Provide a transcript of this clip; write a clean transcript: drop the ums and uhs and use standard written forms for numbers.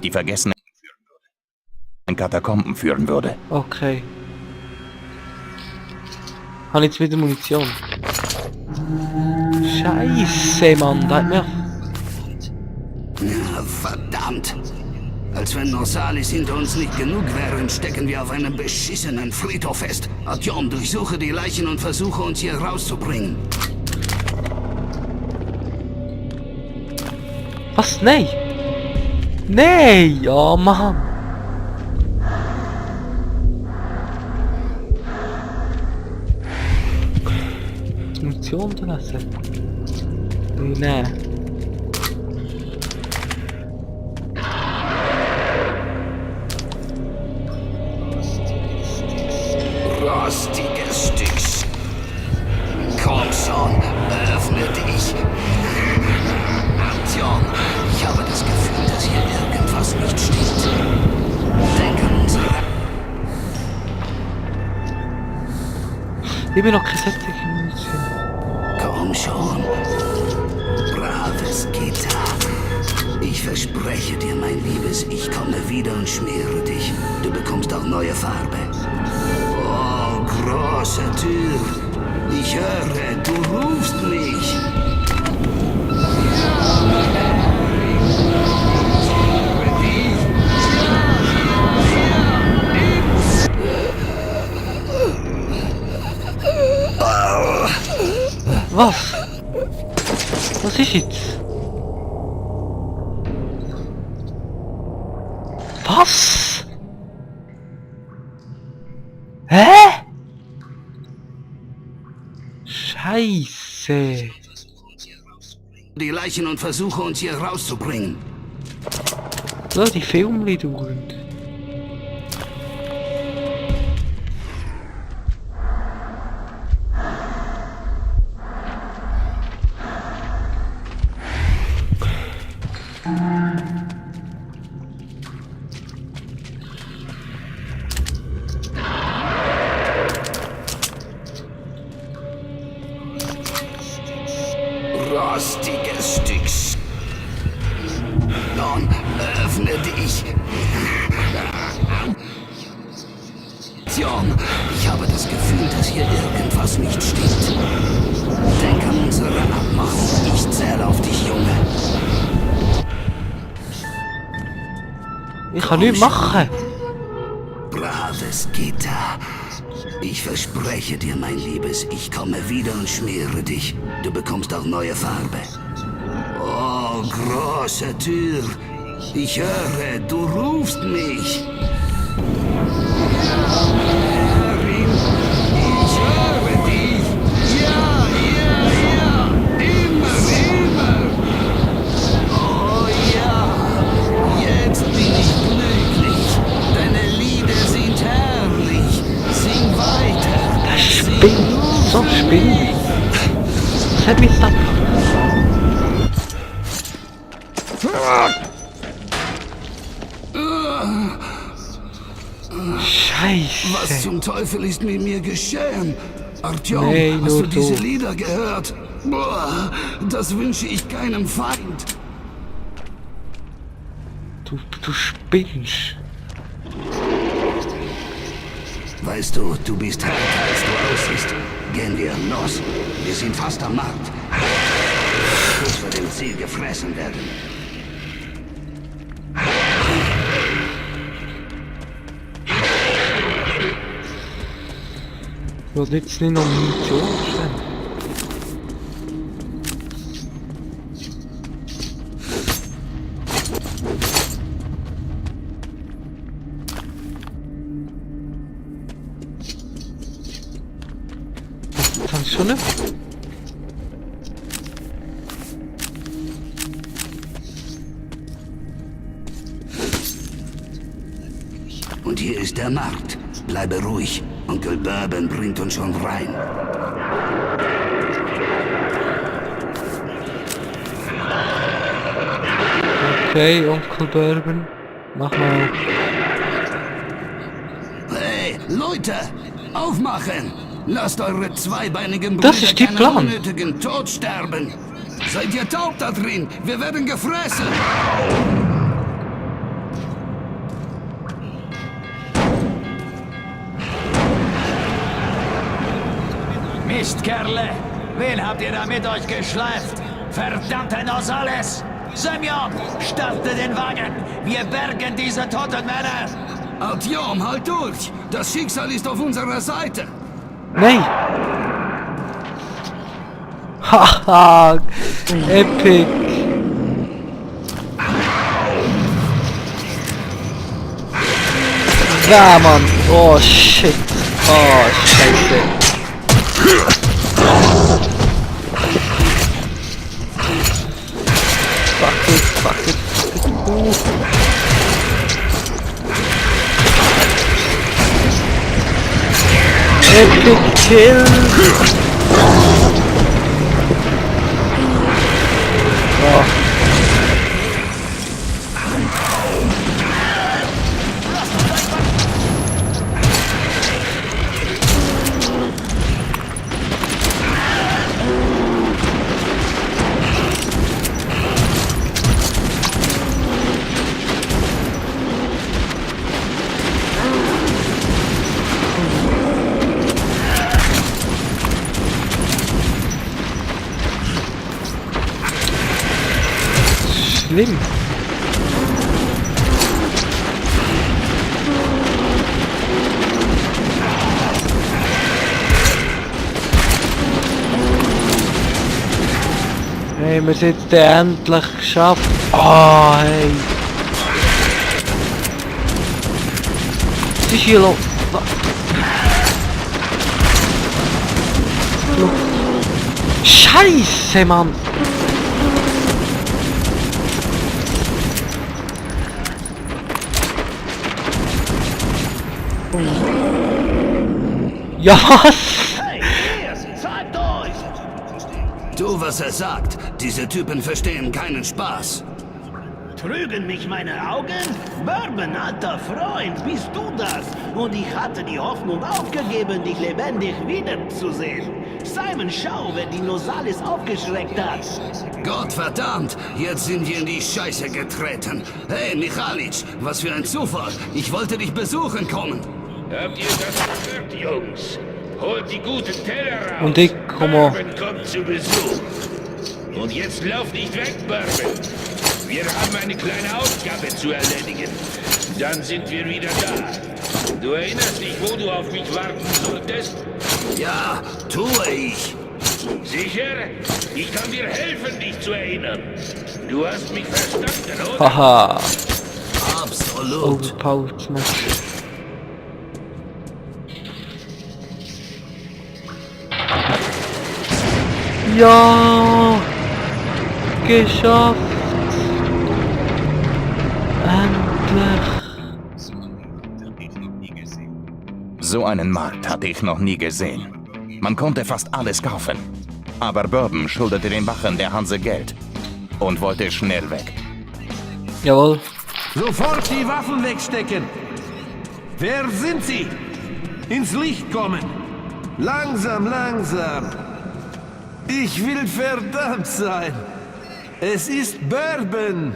die vergessenen Katakomben führen würde. Okay. Habe jetzt wieder Munition. Scheiße, Mann, da hat mir... Ja, verdammt! Als wenn Norsalis hinter uns nicht genug wären, stecken wir auf einem beschissenen Friedhof fest. Artyom, durchsuche die Leichen und versuche uns hier rauszubringen. Was? Nein! Nein! Ja, Mann! Munition da lassen? Nein. Rostiges Stück. Komm schon, öffne dich. Artyom, ich habe das Gefühl, dass hier irgendwas nicht stimmt. Denk an unsere... Ich bin noch keine sättige Munition. Komm schon. Braves Gitter. Ich verspreche dir, mein Liebes, ich komme wieder und schmiere dich. Du bekommst auch neue Farbe. Oh, große Tür. Ich höre, du rufst mich. Was? Was ist jetzt? Was? Hä? Scheiße. Die Leichen und versuche uns hier rauszubringen. So, die Filme dauern. Rostiges Stück. Nun, öffne dich. Artyom, ich habe das Gefühl, dass hier irgendwas nicht stimmt. Denk an unsere Abmachung. Ich zähle auf dich, Junge. Ich kann nichts machen. Braves Gitter. Ich verspreche dir, mein Liebes, ich komme wieder und schmiere dich. Du bekommst auch neue Farbe. Oh, große Tür. Ich höre, du rufst mich. Herrin, ich höre dich. Ja, ja, ja. Immer, immer. Oh ja, jetzt bin ich glücklich. Deine Lieder sind herrlich. Sing weiter. Das spinnt. So spinnt. Was hat mich da gemacht? Scheiße. Was zum Teufel ist mit mir geschehen? Artyom, Nee, hast nur du diese du. Lieder gehört? Boah, das wünsche ich keinem Feind. Du spinnst. Weißt du, du bist härter als du aussiehst. Gehen wir los. Wir sind fast am Markt. Kurz vor dem Ziel gefressen werden. Ich will jetzt nicht noch Munition stellen. Das kann ich schon nicht. Und hier ist der Markt. Bleibe ruhig. Onkel Bourbon bringt uns schon rein. Okay, Onkel Bourbon. Mach mal. Hey, Leute! Aufmachen! Lasst eure zweibeinigen Das Brüder ist die keinen Plan. unnötigen Tod sterben! Seid ihr taub da drin? Wir werden gefressen! Mist, Kerle! Wen habt ihr da mit euch geschleift? Verdammte Nosales! Semyon, starte den Wagen! Wir bergen diese toten Männer! Artyom, halt durch! Das Schicksal ist auf unserer Seite! Nein! Haha! Epic! Ja, Mann! Oh, shit! Oh, Scheiße! Fuck it, fuck it, fuck it. Epic kill! Oh. Schlimm. Hey, wir sind jetzt endlich geschafft. Ah, hey. Was ist hier los? Scheiße, Mann! Ja, was? Hey, zeigt euch! Tu, was er sagt. Diese Typen verstehen keinen Spaß. Trügen mich meine Augen? Bourbon, alter Freund, bist du das? Und ich hatte die Hoffnung aufgegeben, dich lebendig wiederzusehen. Simon, schau, wer die Nosales aufgeschreckt hat. Gottverdammt, jetzt sind wir in die Scheiße getreten. Hey, Michalitsch, was für ein Zufall. Ich wollte dich besuchen kommen. Habt ihr das gehört, Jungs? Holt die guten Teller raus. Und ich komme. Bourbon kommt zu Besuch. Und jetzt lauf nicht weg, Bourbon. Wir haben eine kleine Aufgabe zu erledigen. Dann sind wir wieder da. Du erinnerst dich, wo du auf mich warten solltest? Ja, tue ich. Sicher? Ich kann dir helfen, dich zu erinnern. Du hast mich verstanden, oder? Haha. Absolut. Overpowered Smash. Ja! Geschafft! Endlich! So einen Markt hatte ich noch nie gesehen. Man konnte fast alles kaufen. Aber Bourbon schuldete den Wachen der Hanse Geld und wollte schnell weg. Jawohl. Sofort die Waffen wegstecken! Wer sind Sie? Ins Licht kommen! Langsam, langsam! Ich will verdammt sein! Es ist Bourbon!